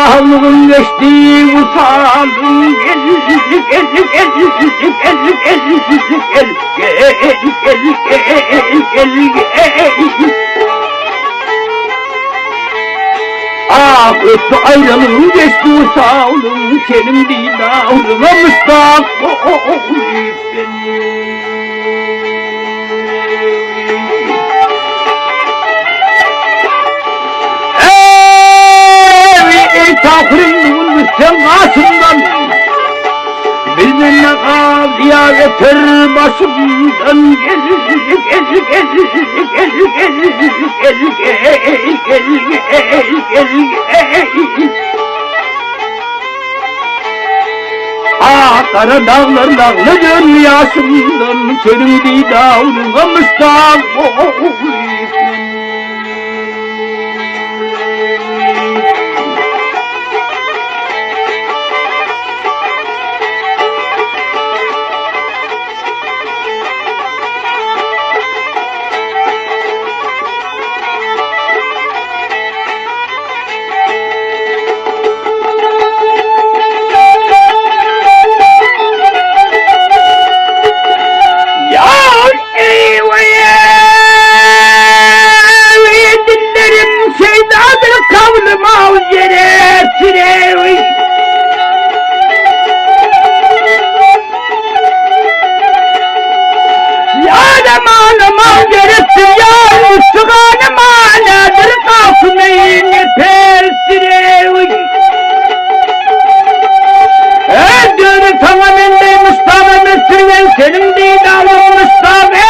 Saglygym geçdi wysalym gel gel gel gel gel gel gel gel gel gel Ah ötdi aýralygym geçdi wysalym seniň didaryňa muşdak bolup men. Eý, kapyryň bugün gitseň gaşymdan, Bilmem gazyýa getir başymdan gel gel gel gel gel gel gel gel gel Ah gara daglar lagla döndi ýaşymdan, Seniň didaryňa muşdak bolup men. Dillerim şeydadır kavlım al yere süre. Yâre mâlım al gerektir yâr Sıganım âlâdır kasımeyni persire. Öldürü sana ben de Mustafa Mesirgen senin didarın Mustafa.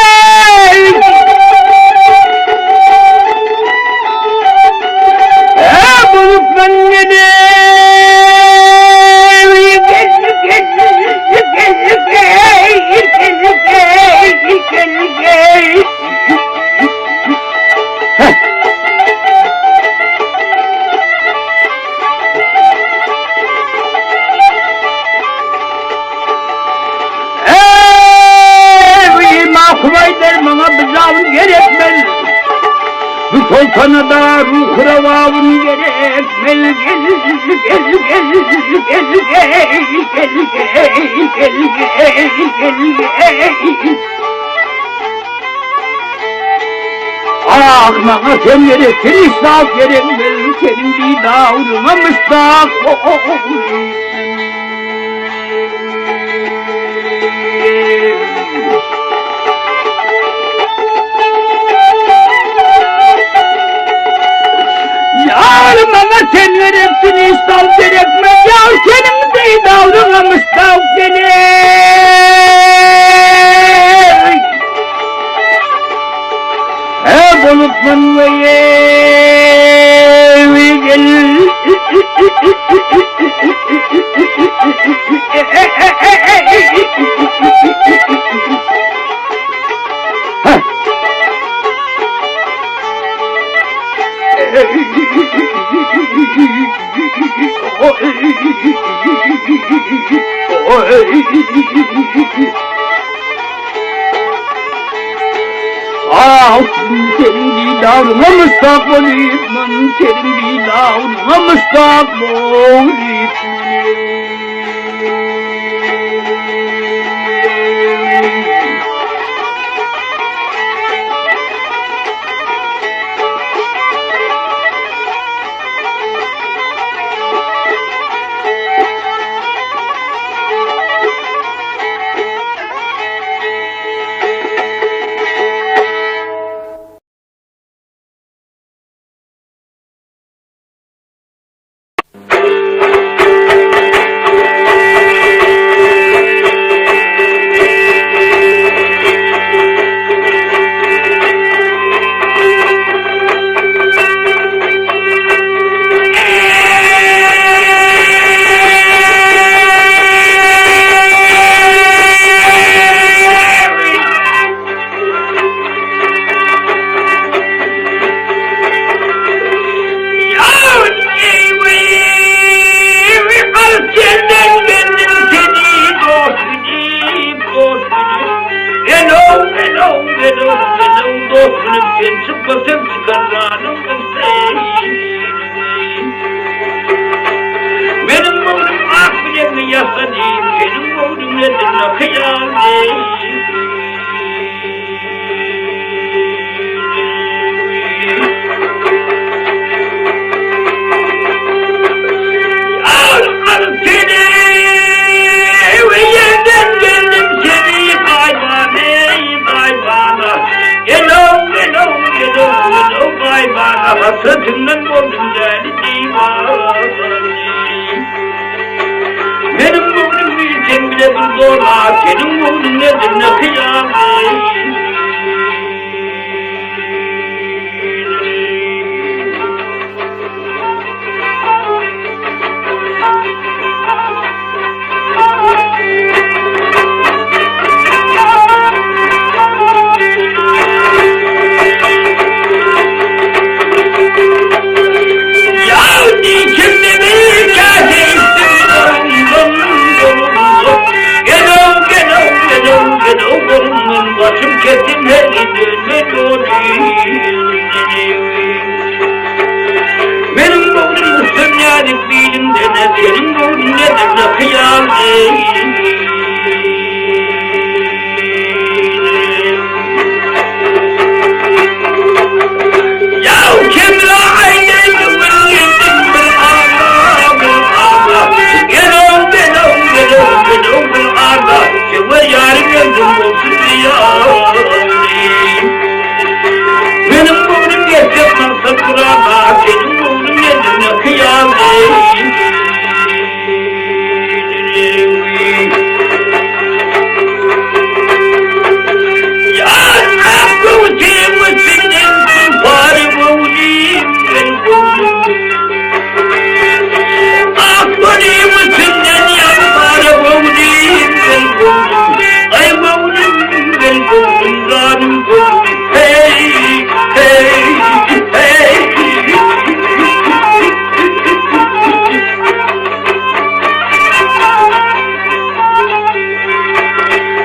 Bulup ben Gerekmez. Bu sultana da ruh revabın gerekmez. Gel gel gel gel gel gel gel gel Ah bana sen gereksin iştah gerekmez. Senin didarına müştak Yar bana sen gereksin iştah gerekmez. Yar senin didarına müştak gerek. E bulutman ve gel. Ah senin didarına müştak olayım ben, senin didarına müştak olayım. nedir ne hyýal? Al al seni ve yerden geldim seni kaybana kaybana Elo elo elo elo kaybana Hasretinden oldum deli divane Meniň göwnüm sen bile bir dola Seniň göwnüň nedir ne hyýal? Başım kesin her Meniň göwnüm üstün näzik biliňde ne seniň göwnüň nedir ne hyýal Ýaw Kemra aýdaýdy bir geldim bir ala bir ala Gelow gelow gelow gelow bir ala Söwer ýarym öldüm bolsun diýýär Meniň göwnüm ýetjek maksat myrada, Seniň göwnüň nedir ne hyýal eý. Ýar ak göwsüň üstünden tulpar göwnüm, men göwnüm. Ak göwnüm üstünden ýalpar göwnüm, men göwnüm. Aý göwnüm, men göwnüm, zanym göwnüm. Hey, hey, hey.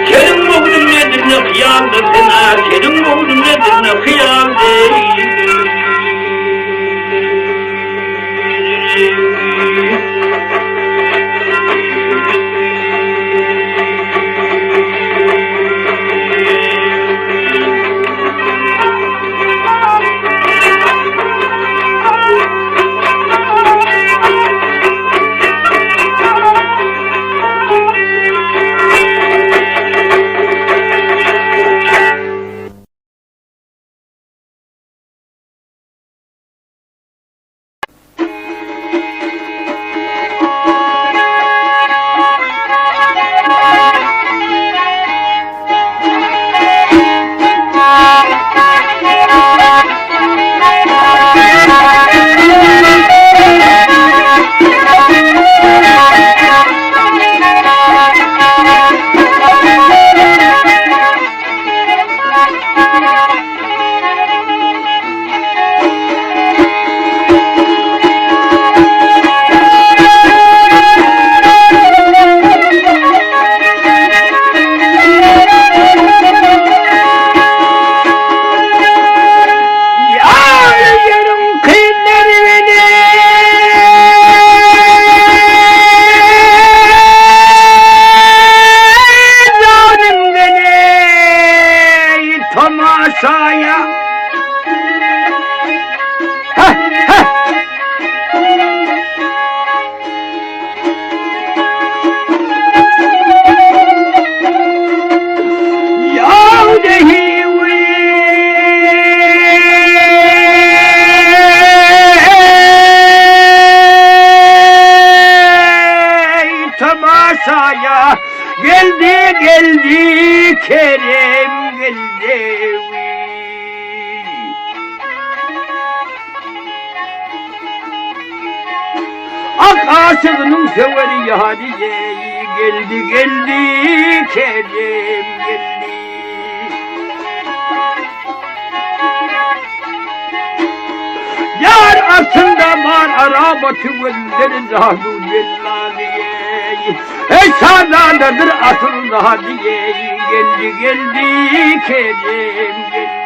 Seniň göwnüň nedir ne hyýaldyr sena, Seniň göwnüň nedir ne hyýaldyr. Tomaşaya. Heh, heh. Tamaşaya geldi geldi Kerem geldi. Ak aşığının söveri yâri geldi geldi Kerem geldi. Yar aslında var araba tüvülleri zahdu cellaliye. Ey sağdandadır aslında diye geldi geldi Kerem geldi.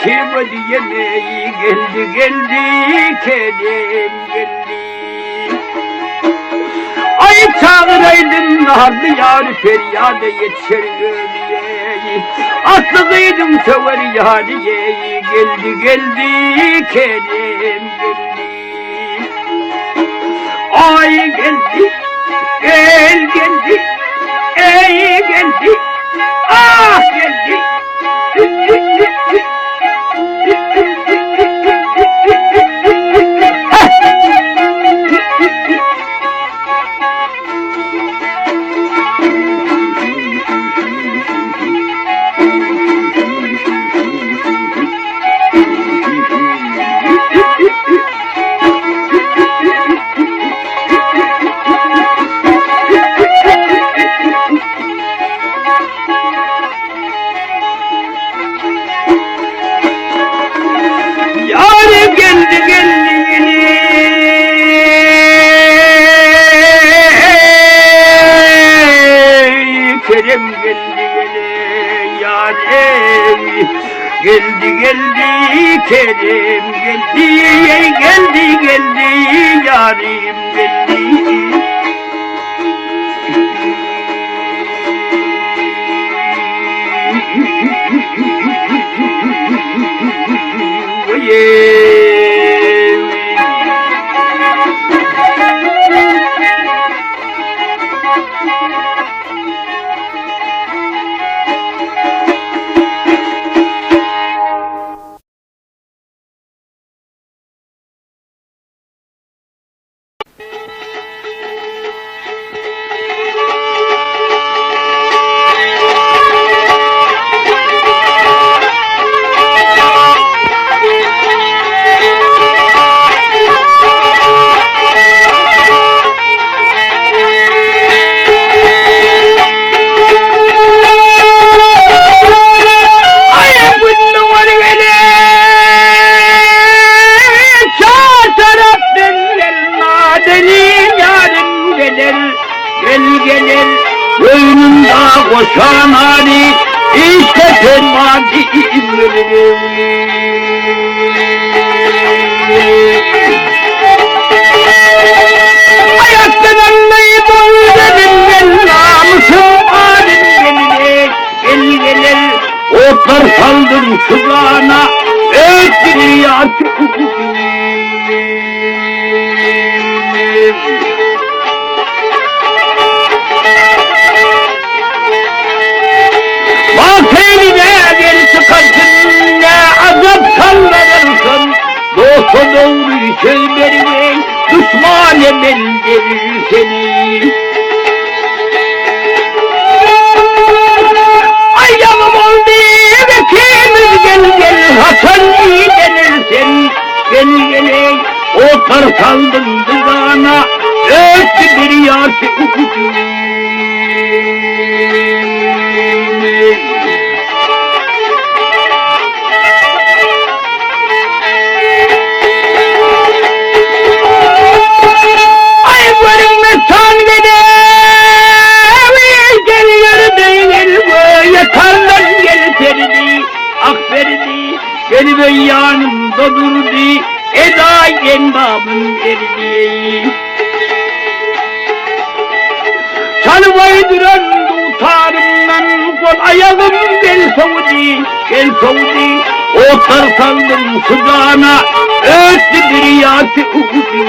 Kime diýemeý geldi geldi Kerem geldi. Aý çagyraýdym narly ýary perýada ýetişer özi-eý. Atly gyzyň söwer ýary-eý geldi geldi Kerem geldi. Aý geldi gel geldi eý geldi ah geldi. Ýarym geldi geldi ýene Kerem geldi gele ýarym Geldi geldi Kerem geldi geldi geldi ýarym geldi. Aý gündogar gelen Çar tarapdan gel nazenin ýarym geler, gel geler. Göwnümde goşan hali, işde permany Aýakdan almaý boýun gel namysym arym gelir, gel geler. Otlar saldym şu gana, ötdür ýarty. Bagt eline gel çykarsyn, ne ajap sallanarsyň. Dosta dogry söz bermeý, duşmana bildirir seni. Aýagym oldy, ikimiz gel gel, haçan idenirsen. Gel geleý, otlar saldyň dyzana, Ötdi bir ýarty gün. Aý görünmez san bedewi, Gel ýörüde gel göýe tarlan gel perdi, ak perdi. Gelip öý ýanymda durdy, Edaý endamyn berdi. Çalyp aýdyran dutarymdan Gol aýagym gel sowdy, gel sowdy. Otlar saldym şu jana, Ötdi bir ýarty gün.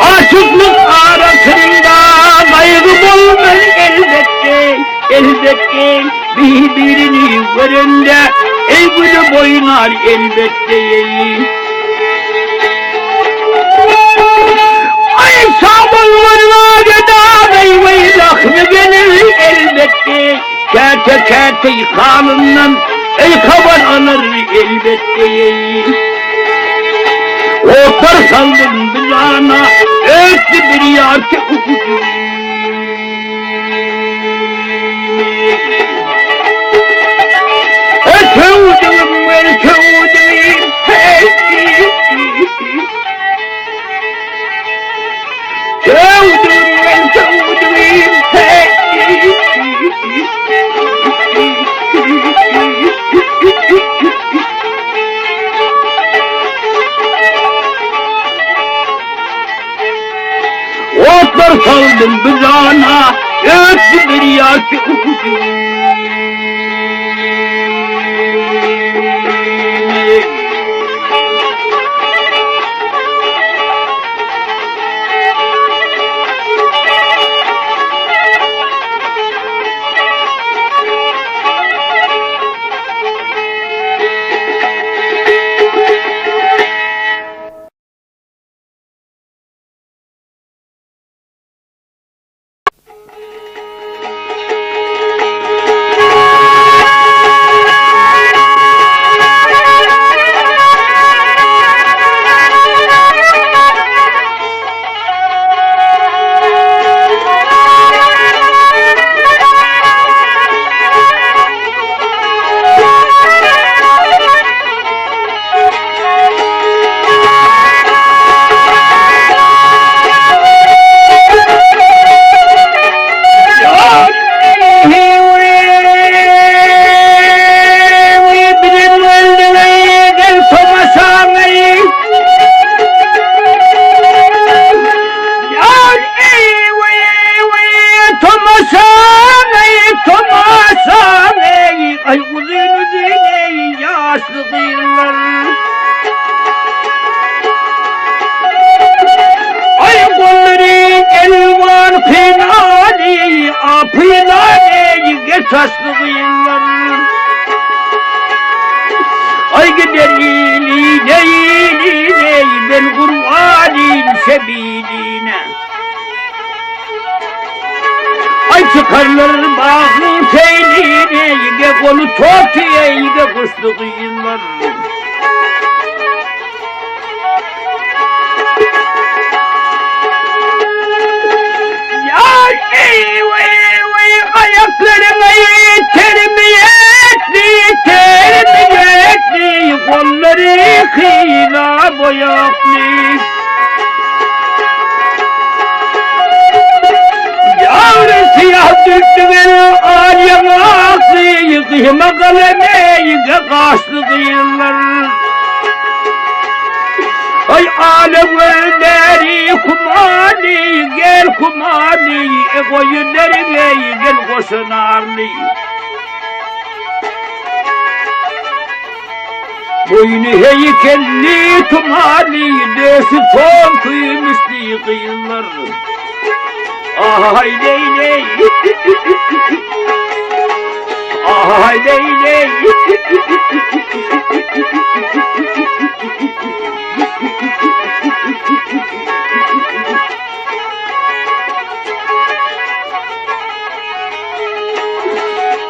Aşyklyk arasynda gaýgy bolmaz elbetde, elbetde, Bir-birini görende el gülüp oýnar elbetde. Aý sag bolmadyň agedagaý weý rahmy gelir elbetde, Käte-käte halyndan el habar alar elbetde. Otlar saldym bidana, ötdi bir ýarty gün. Söwdügim men söwdügim, hey. Otlar saldym bizana, ötdi bir ýaş Ay uzun uzun ey yaşlı yıllar. Ay kolları elvan kınali apılan ey saçlı yıllar. Ay gider iline iline ben kurbanın sebiline. Ay çıkarlar bağın teyline yige kolu totiye yige kuşlu yıllar. Yar ey vey vey ayaklarına terbiyetli terbiyetli kolları kıyla boyaklı. Yavru siyah düştü al yanaklı kıyma kaleme yıka kaşlı yıllar. Ay alem önleri kumali gel kumali e koyunları gel koşunarlı. Boynu heykelli tumali döşü ton kıymışlı kıyılar. Ay ley ley. Ay ley ley.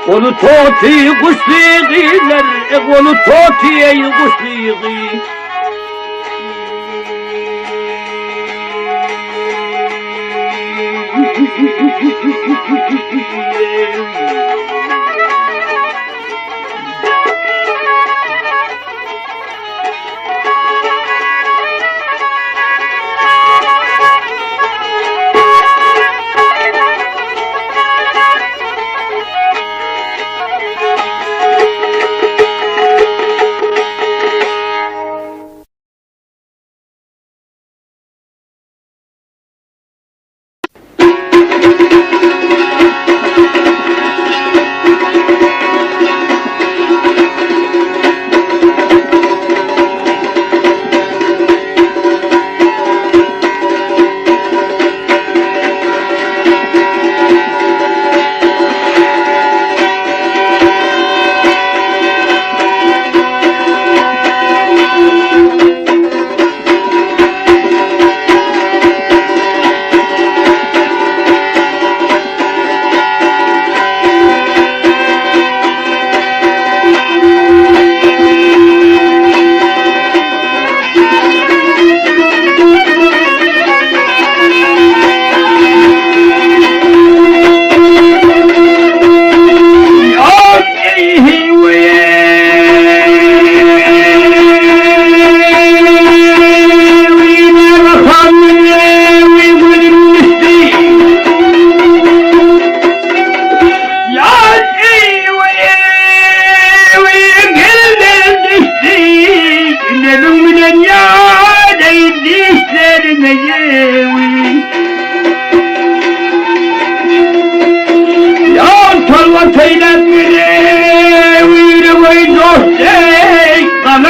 Kolu toti kuşluğiler, e kolu toti ey kuşluği.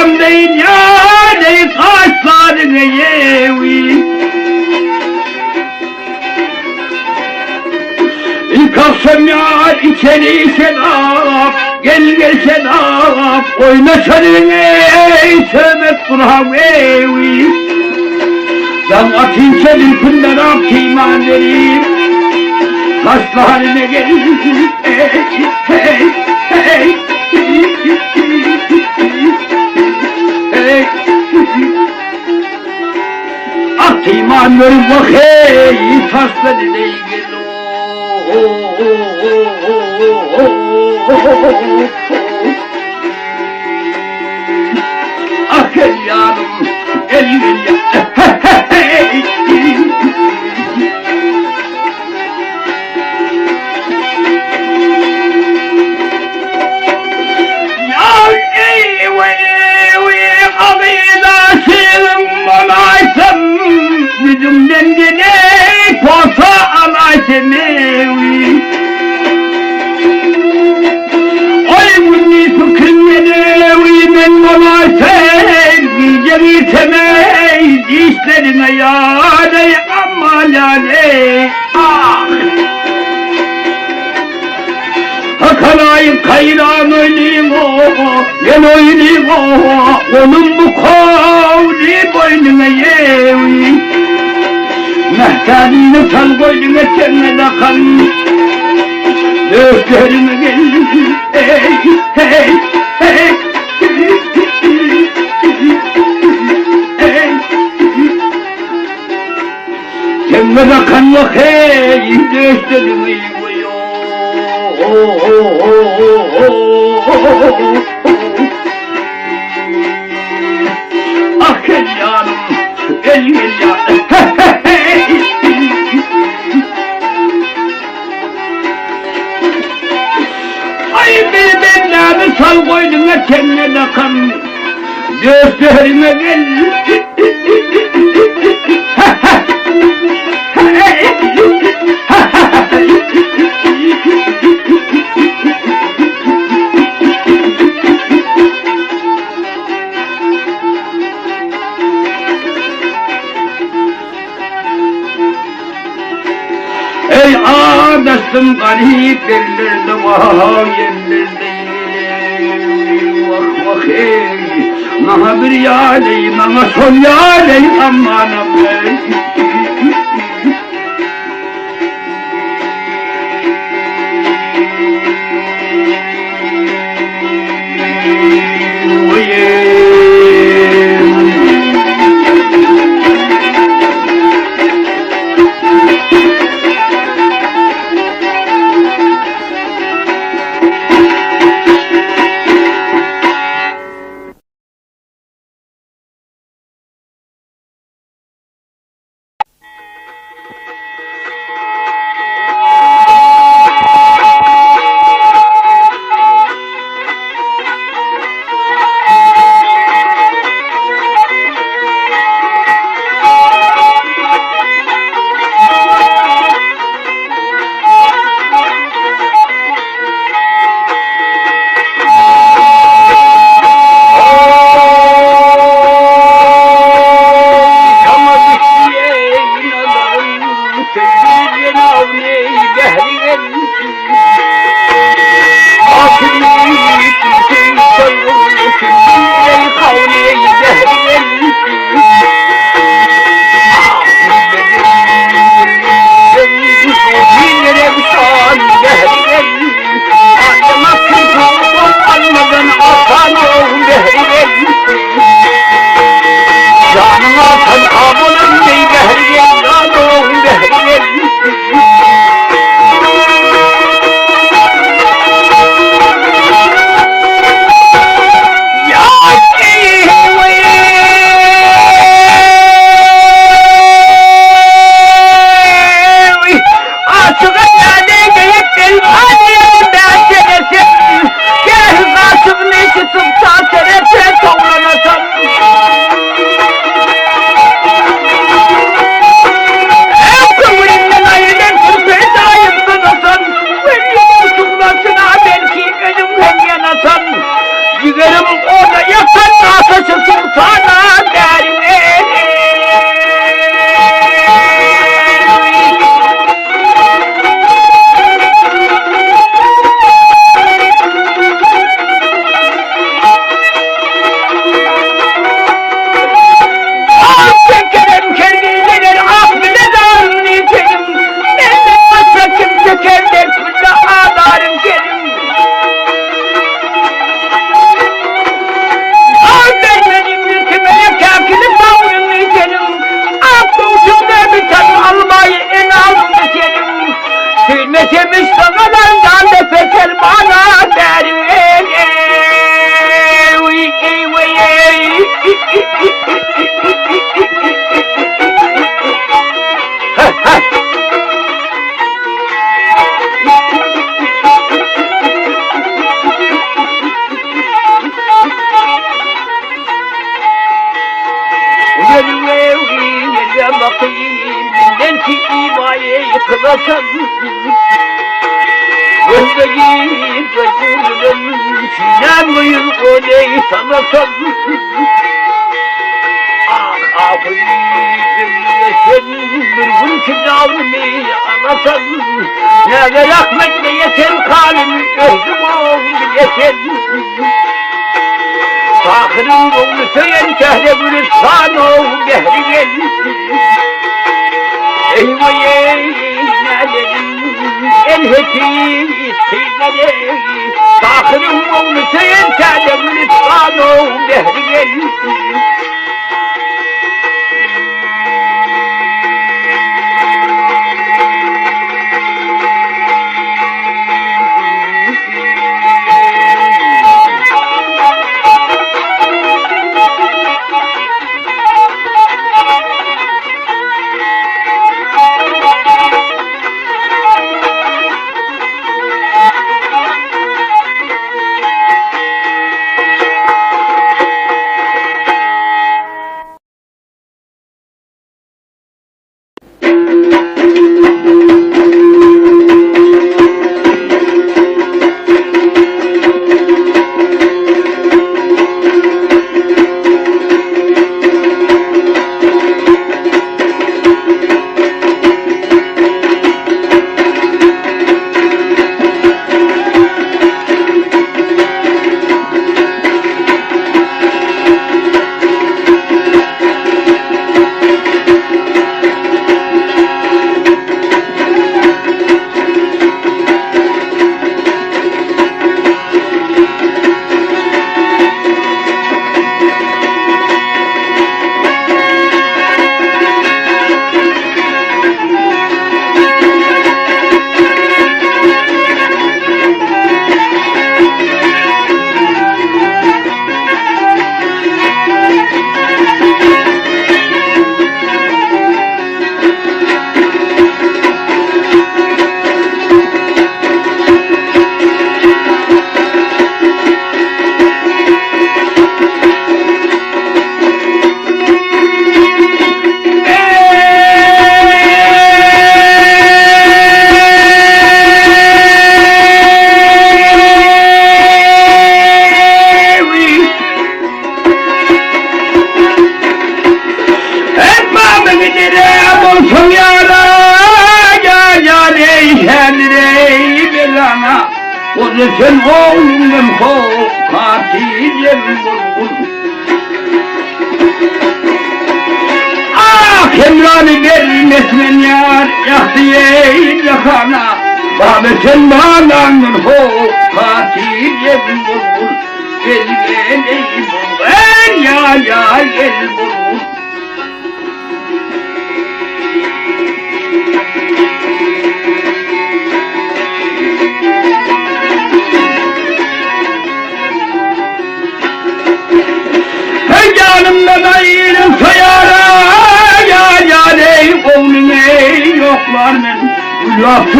Gaýtam deýin ýaly gaşlaryňy ýewi. Ilk agşam ýar içeli şerap, gel gel şerap, oýnaşalyň eý söhbet gurap ewi. Daň atynça ülkünden ak keýman berip, Taşlaryna gel hey hey hey hey. Ak keýman berip wah hey, taşlaryna gel Ah gel ýarym, gel gel Ýar eý weý agydaşym bolaýsam, Güjümden geleý posa alaýsam eý. Aý gündiz pikrim ýelewi men bolaýsam, Gije girsem eý dişleriňe ýar eý aman ýar eý ah. Hakalaýyň kaýran oýnyň o, men oýnyň o, Onuň bu kowly boýnuňa ýewi. Mähtäbini çal goýnuňa çeňňe dakan, Döşlerime gel, eý, heý, heý, eý. Çeňňe dakan wah, heý, döşlerime Ah gel ýarym, gel gel ýarym, he-he-heý. Aý bir bendäni sal goýnuňa çeňňe dakan, döşlerime gel. Eý adaşdym garyp ellerde wah ýellerde ýele wah wah eý maňa bir ýaleý maňa şol ýaleý aman aman. Çeken dert-gülle azaryň seniň. Al bermedim ýüzüme käkili bagryňy seniň. Ak döwşüňde biten almaýy eň aldyňda seniň. Süýnmesem yşkyňa jan bepetel bana bäri Bir gün kicavını alasan, Ne rahmetle yeten halim öldüm oğlum yeten. Tahırın oğlu söylen şehre gülistan oğlu behri gel. Eyvay ey nelerim el hepis teyzere. Tahırın oğlu söylen şehre gülistan oğlu behri gel. Sen oğlundan katilem vurgun. Ah Emrah'ı vermesmen yar yaktı yakana. Babe sen bağlandın ho katilem vurgun. Gel gel ey vurgun ya ya gel vurgun. Canımdan ayrıl sayara ya ya ey oğlum ey yoklar men. Lafı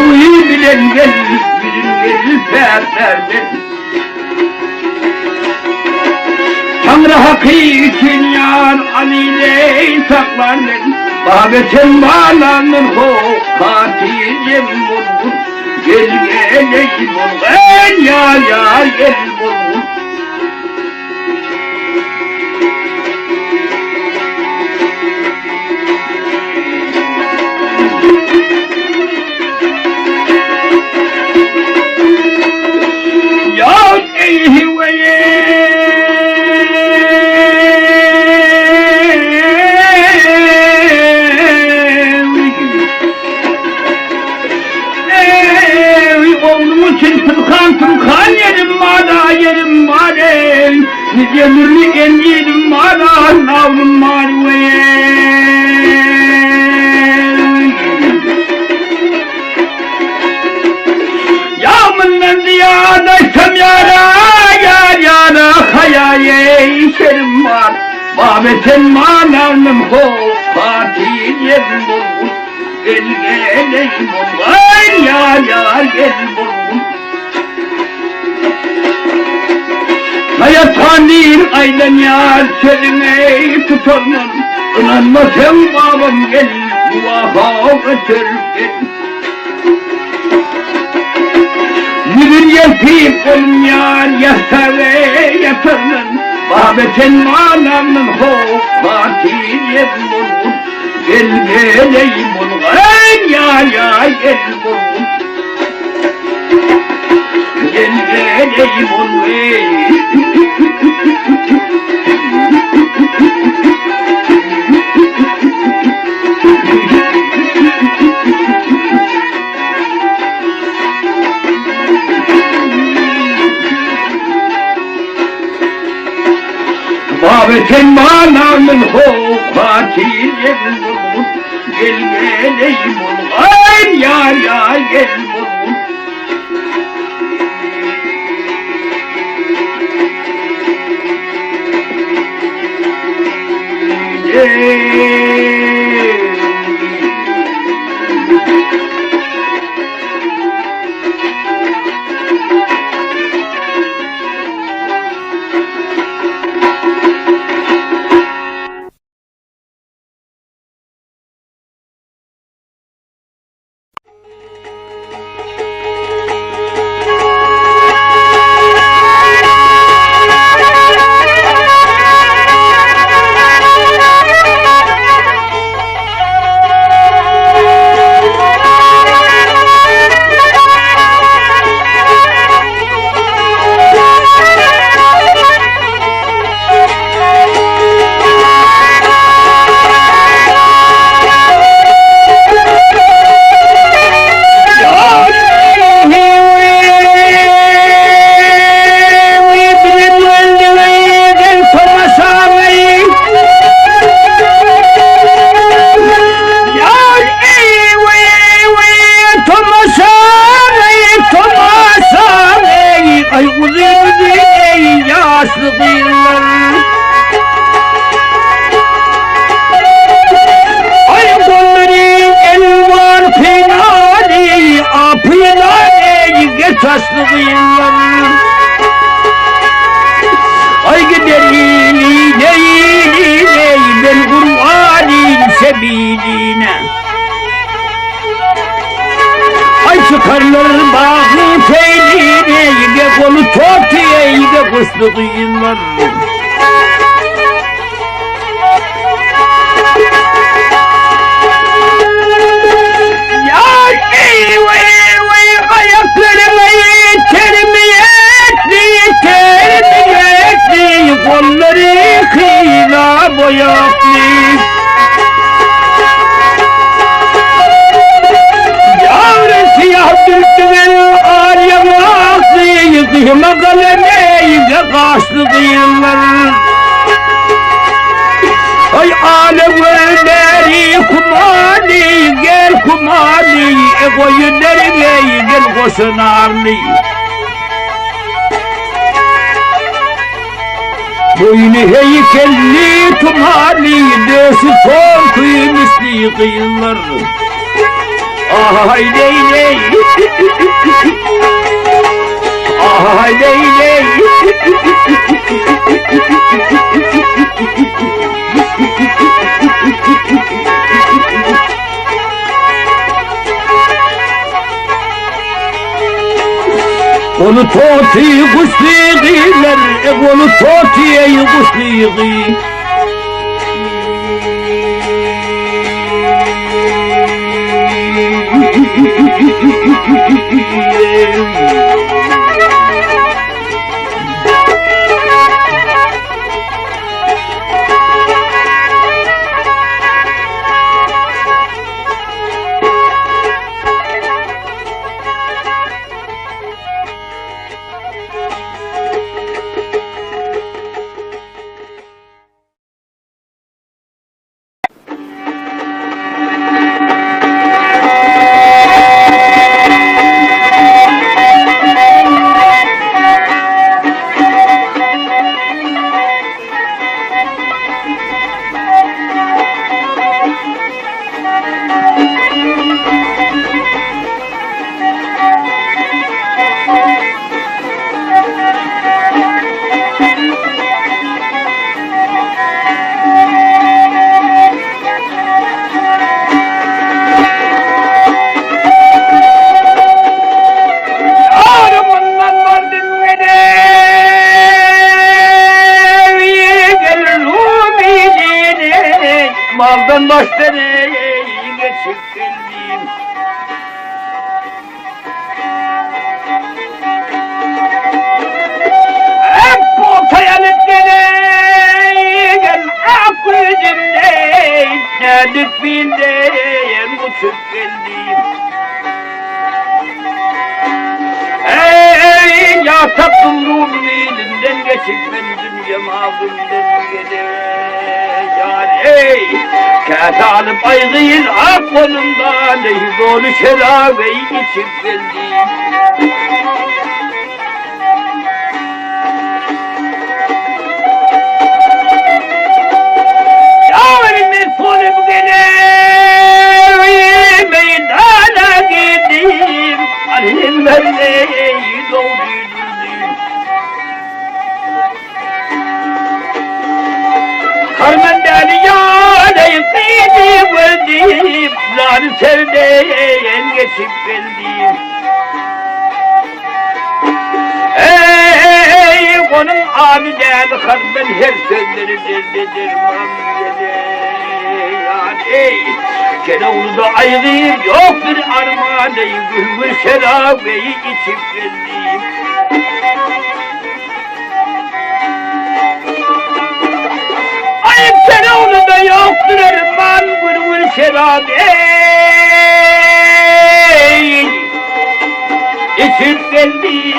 bilen gel bilin gel ferler Tanrı hakkı için yar Ali saklar men. Babe sen bağlandın ho katilim vurgun. Gel gel ey vurgun ya ya gel vurgun. Ya ey için pynhan pynhan ýerim bar-a, ýerim bar eý. Nije dürli enjirim bar-a, nawrym bar weý. Ýa mundan zyýada aýtsam ýara, ýar ýara haýa-eý, şerim bar. Babeten manamdan hop hatyr ýerim bolgun. Gel geleý bolgaý ýar ýar gel bolgun. Haýathan diýr aýdan ýar sözüňi tutarman. Ynanmasaň babam gel guwaha göter gel. Ýüzün ýelpip bolunýar ýassagy ýatardan, Babeten manamdan hop hatyr ýerim bolgun, Gel geleý bolgaý ýar ýar gel bolgun. Gel geleý bolgaý. Babeten manamyň howpatyr ýerim bolgun, Gel geleý bolgaý ýar ýar gel bolgun. Ay gollary elwan pynary apynary taşly gyýyllar. Ay gider ili leyli ley ben kurbanin sebiline. Ay çıkarlar bağı feyline ge kolu totiye ge kuşlu gyýyllar. Ýar eý weý weý aýaklaryňy termiýetli termiýetli gollary hyza boýaply. Ýar syýah dürtügen ar ýaňakly gyýma galem eý gaşly gyýyllar. Ay alem beri kumali gel kumali e koyun nereye gel koşunarlı. Boynu heykelli tumali döşü son kıymışlı kıyılar. Ay ley ley. Ay ley ley. Onu toti kuşliğiler, onu totiye kuşliği. başdan ey geçip geldim. Hep ortaya gelen aklımda Gelip bildim uçup geldim. Ey ya tatlım ruhum elinden geçip ben dünyam ağzımdan gelen ey Kâse alıp aygıyız ak kolumdan ey dolu şerabeyi içip geldim. Yârimin solup gelen meydana geldim. Alim vermeyi doğru Harmenden yâre kıydı verdim, Zar sevdeyen geçip geldim. Ey onun abi gel harmen her sözleri derdi derman ey Keloğlu da ayrı yok bir armağan ey Gül şerabeyi içip geldim. Ayıp Keloğlu da yoktur armağan gül şerabeyi içip geldim.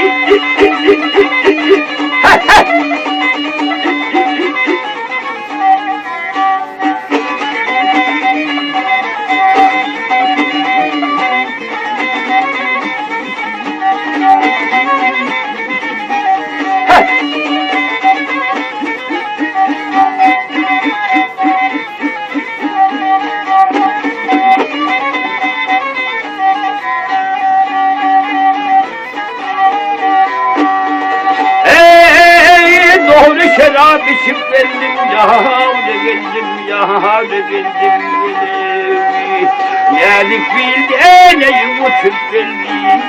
Ey doğru şarap içip geldim ya ne geldim ya ne geldim geldim. Geldik bildi uçup geldim.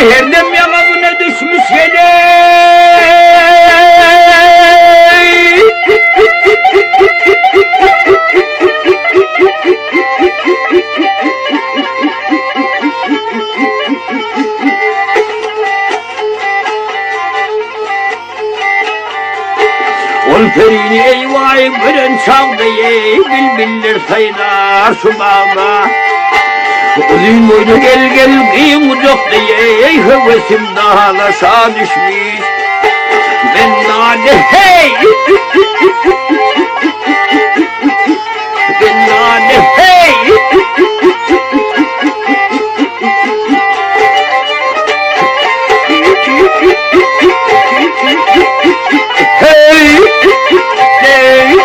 Her dem yanağına düşmüş yele. Ol perini eyvay gören çağda ey bülbüller sayrar şu bağda. Uzun boylu gel gel kıyım uzakta ey hevesim dağlaşa düşmüş. Ben nane hey! Ben nane hey! Hey! Hey!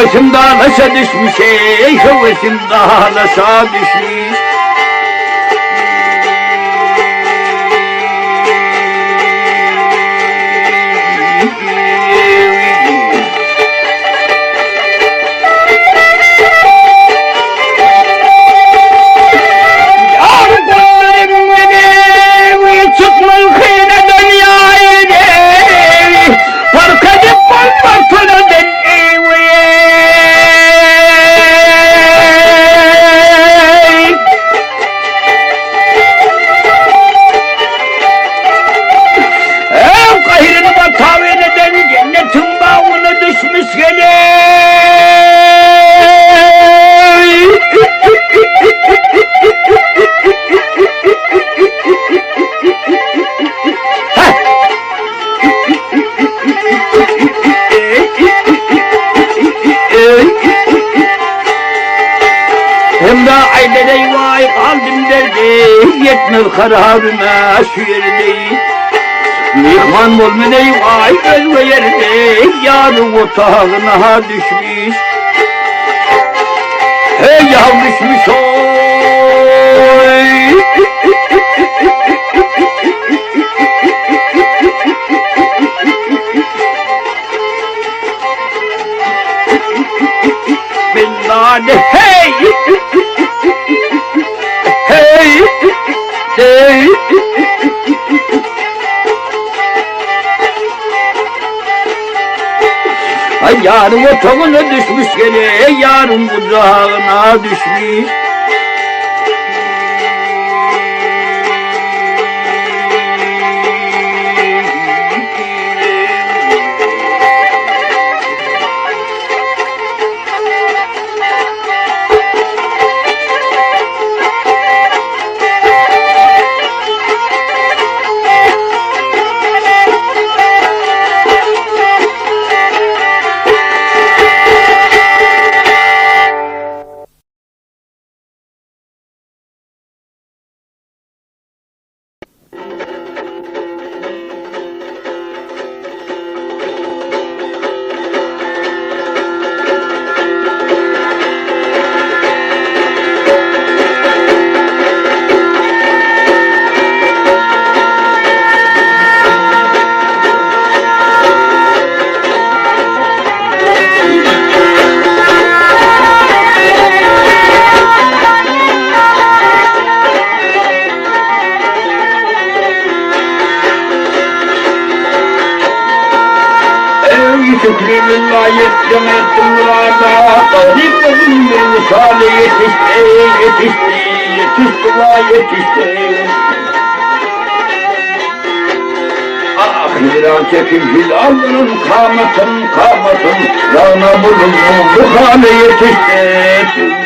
Höwesim dalaşa düşmüş ey, höwesim dalaşa düşmüş. Yar gollarım beni, çıkmaz hine dünyayı Fark edip olmasını Ev kahirini bataveneden cennetin bağına düşmüş gele. Hem de ailede vay kaldım derdi Yetmez kararına şu yerde Mihman olma vay özge yerde Yarın otağına düşmüş Hey yav düşmüş oy Billahi hey hey hey Ay yarın otağına düşmüş gene yarın kucağına düşmüş. Ey şükrümün yettim ettim murada Garip kızım bir misali yetişti yetişti yetişti vay yetişti. Ah hilal çekim hilalının kametın kametın Rana bulundu bu hale yetişti.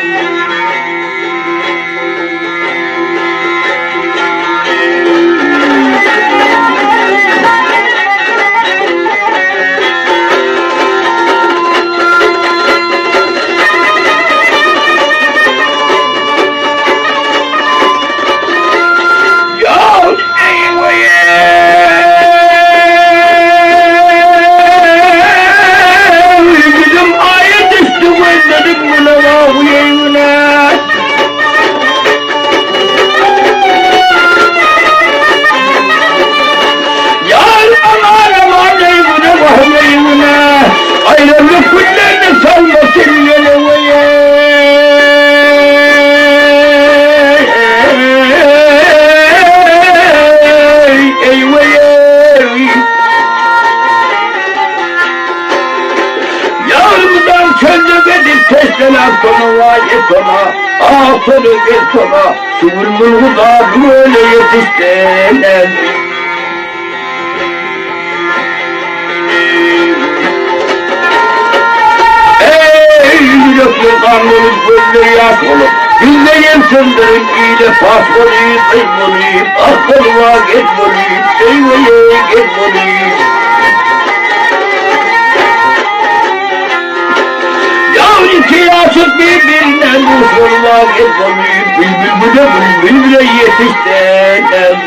Ya Bizim ayı düştü gözlerim buna vahuyeyune. Yar aman aman eyvune vahuyeyune. Ayrılık günlerini salmasın yeleveye. Eyveye. Yavrudan çöldü gidip testten sona vay etona Ah sonu etona Suvur da böyle yetiştiler. Ey yürekli kanlılık böyle yaş olup Gündeyim söndürüm iyiyle pas olayım ey olayım Ah koluma git olayım eyveye git olayım Ya iki aşık birbirine musulman git olayım Bülbül bile bülbül bile yetiştiler.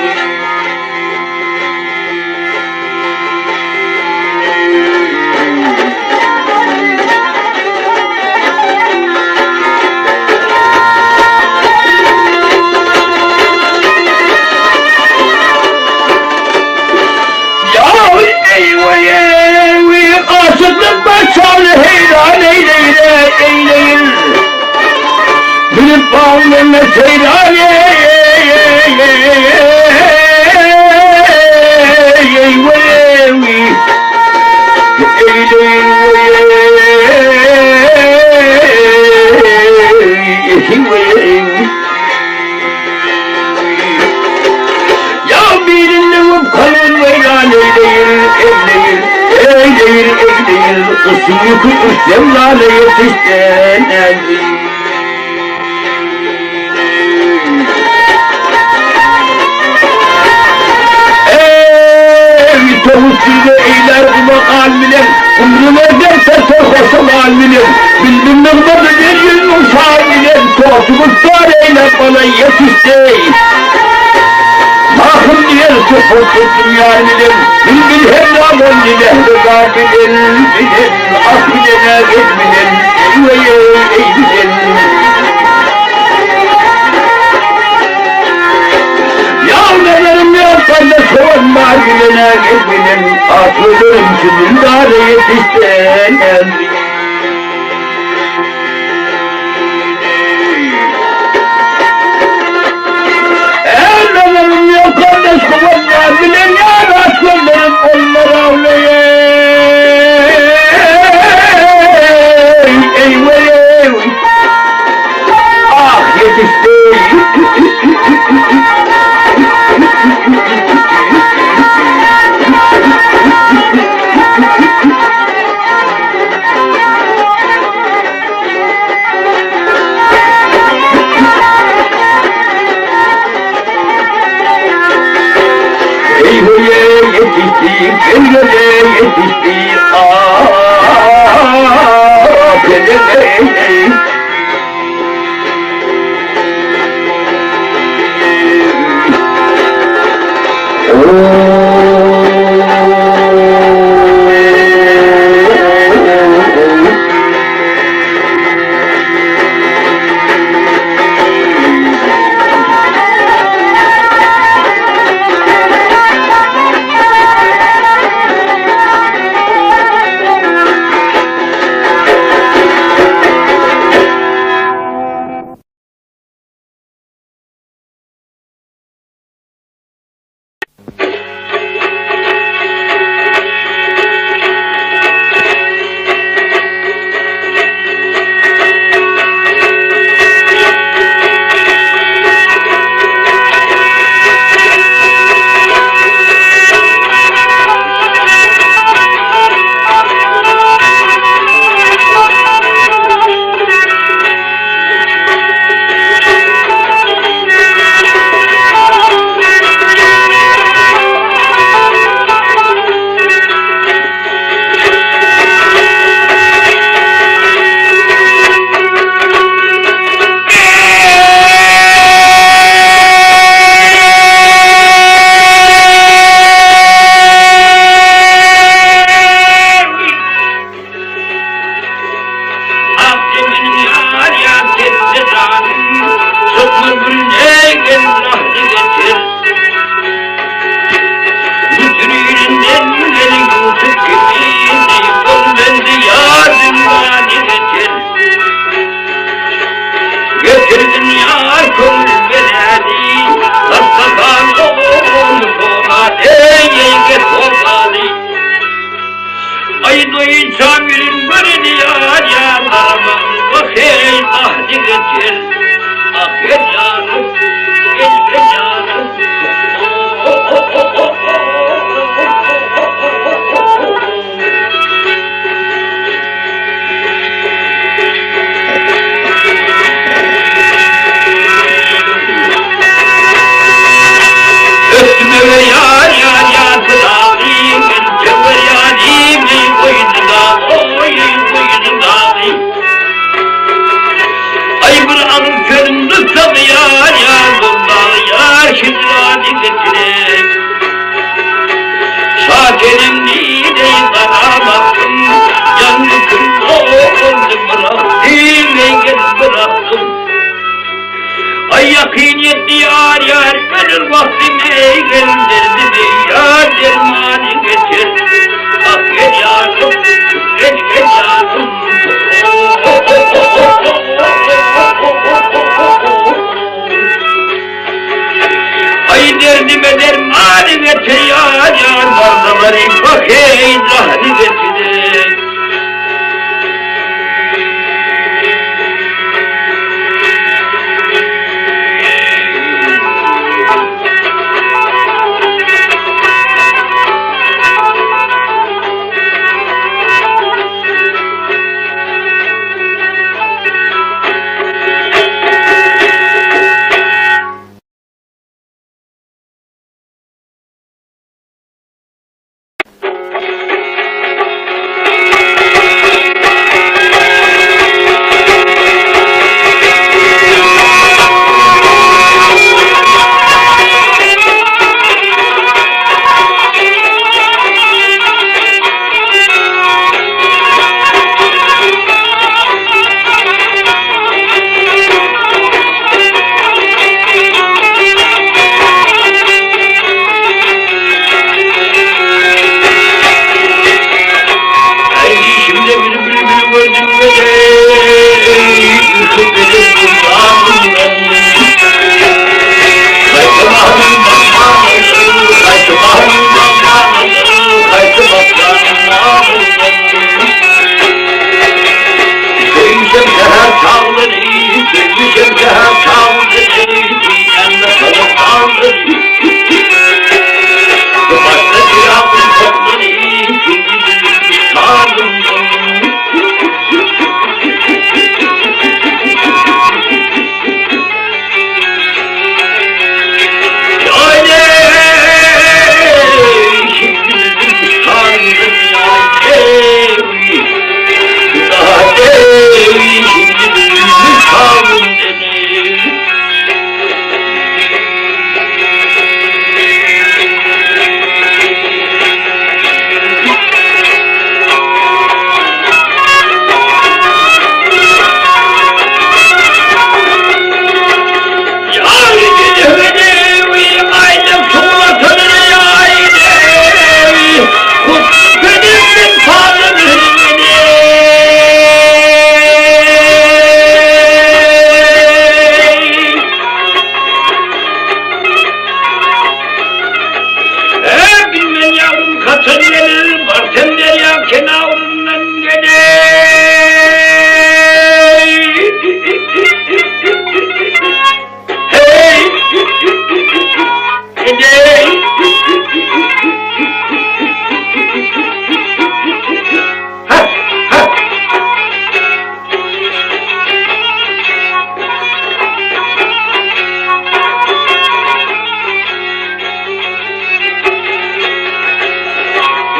Aşyklyk başaly heýran eýleýir, eýleýir. Bilip baglyna seýran eýleýir. Ýa birinligim kalbyn weýran eýleýir, eýleýir, eýleýir, eýleýir, Gyşyň ýüki üstem lala ýetişden. Eý, towus dilge eýlär gulak al bilen, Gumry berder serper hoşa mal bilen, Bildim nygmaty bir ýüzüň şal bilen, Torty gustar eýläp bala ýetişdi. Mahym diýen söhbet etdim ýar bilen, Bilbil hemra boldy mähriban bilen, bilen, Ah bilen-ä gel bilen, eý-weý-eý, eý bilen. Ýa nazaryň ýatanda sowan bar bilen-ä gel bilen, Ah gözlerim şu dildara ýetişdi. Elleriň ýokarda şugunlar bilen ýaraş gönderip onlar awlaýar. Eý, weý, ah, ýetişdi. Eý höýe ýetişdi, gel-gele ýetişdi, ah, peleň-eý. Ak zeminiň ýarýan sesli janym, Çykma gülüne gel rahdy getir. Müsür ilinden gelen Ýusup kibi, Ol bendi ýar zindany getir. Getirdin ýar köňül beläni, Hassahana olmuş oňa, Eý, eý, sogaly. Aýdaýynça birin göreni ýar ýar garaman wah eý ahdi getir ah gel ýarym gel gel ýarym Ötmege ýar ýar ýar Aý bir agyr sözüň tutsa ýar ýar bolmagy ýar hijrany getirip. Şa senem diýdeý gara bagtym, Ýandy kül boldy bırakdym eý gel bırakdym. Aý ýakyn ýetdi ýar ýar ölür wagtym eý gel derdimi ýar dermany getir. Derdime derman getir ýar ýar Barda-bary paheý jahany getir.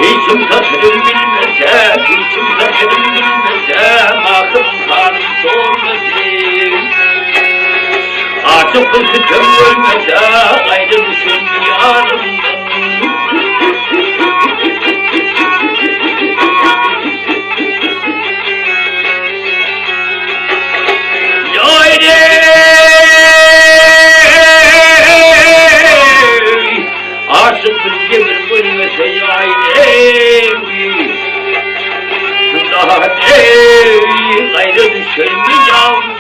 Hiçim satırım bilmese, hiçim satırım bilmese, Mahım hanım sormasın. Açık bir sütüm görmese, ayrı düşün yarımdan. Aşyk bir jebir görmese ýaýlewi, Şunda eý, gaýra düşermi ýaw?